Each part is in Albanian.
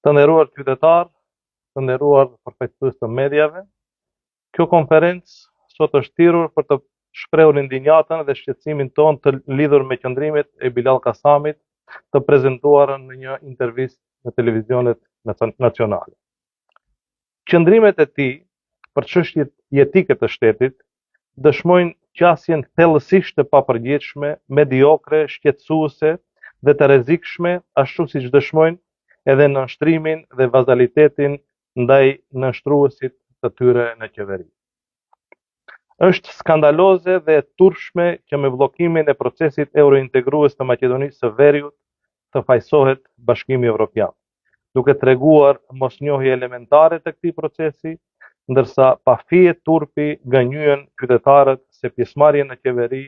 Të nderuar qytetarë, të nderuar përfaqësues të mediave, kjo konferencë sot është thirrur për të shprehur indinjatën dhe shqetësimin tonë të lidhur me qëndrimet e Bilall Kasamit të prezentuara në një intervistë në televizionet nacionale. Qëndrimet e tij për çështjet jetike të shtetit dëshmojnë qasjen thellësisht të papërgjegjshme, mediokre, shqetësuese dhe të rrezikshme, ashtu siç dëshmojnë edhe nënshtrimin dhe vazalitetin ndaj nënshtruesit të tyre në qeveri. Është skandaloze dhe e turpshme që me bllokimin e procesit eurointegrues të Maqedonisë së Veriut të fajësohet Bashkimi Evropian, duke treguar mosnjohje elementare të këtij procesi, ndërsa pa fije turpi gënjyen qytetarët se pjesëmarrjen në qeveri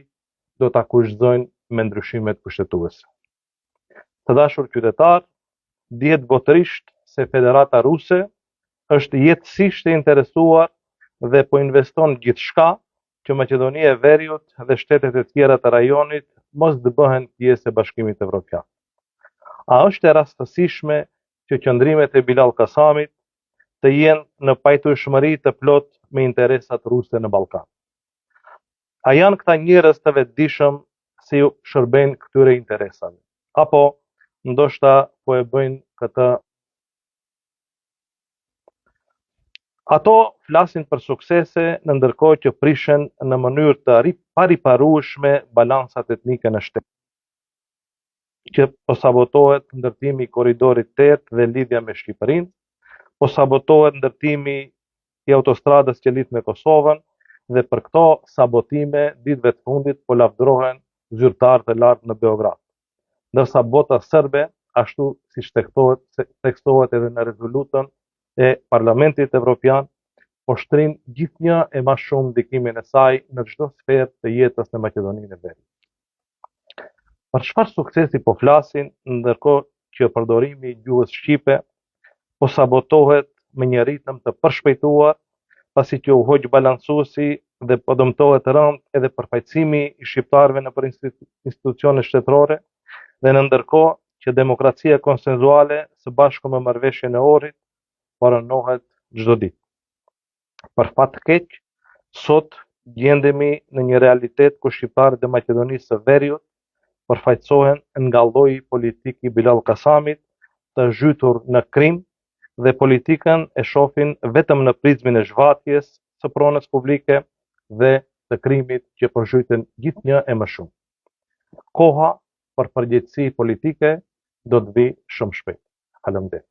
do ta kushtëzojnë me ndryshimet kushtetuese. Të dashur qytetarë, dihet botërisht se Federata Ruse është jetësisht e interesuar dhe po investon gjithçka që Maqedonia e Veriut dhe shtetet e tjera të rajonit mos të bëhen pjesë e Bashkimit Evropian. A është e rastësishme që qëndrimet e Bilall Kasamit të jenë në pajtueshmëri të plotë me interesat ruse në Ballkan? A janë këta njerëz të vetëdijshëm se ju shërbejnë këtyre interesave? Apo ndoshta po e bëjnë këtë Ato flasin për suksese në ndërkohë që prishen në mënyrë të pariparueshme balancat etnike në shtet, që po sabotohet ndërtimi i korridorit 8 dhe lidhja me Shqipërinë, po sabotohet ndërtimi i autostradës që lidh me Kosovën dhe për këto sabotime ditëve të fundit po lavdërohen zyrtarë të lartë në Beograd. Ndërsa bota serbe, ashtu siç theksohet, theksohet edhe në rezolutën e Parlamentit Evropian, po shtrin gjithnjë e ma shumë ndikimin e saj në çdo sferë të jetës në Maqedoninë e Veriut. Për çfarë suksesi po flasin, ndërkohë që përdorimi i gjuhës shqipe po sabotohet me një ritëm të përshpejtuar, pasi që u hoq balancuesi dhe po dëmtohet rëndë edhe përfaqësimi i shqiptarëve nëpër institucione shtetërore dhe në ndërkohë që demokracia konsensuale së bashku me marrëveshjen e Ohrit po rrënohet çdo ditë. Për fat të keq, sot gjendemi në një realitet ku shqiptarët e Maqedonisë së Veriut përfaqësohen nga lloji politik i Bilall Kasamit, të zhytur në krim dhe politikën e shohin vetëm në prizmin e zhvatjes së pronës publike dhe të krimit që po zhyten gjithnjë e më shumë. Koha për përgjegjësi politike do të vijë shumë shpejt. Faleminderit.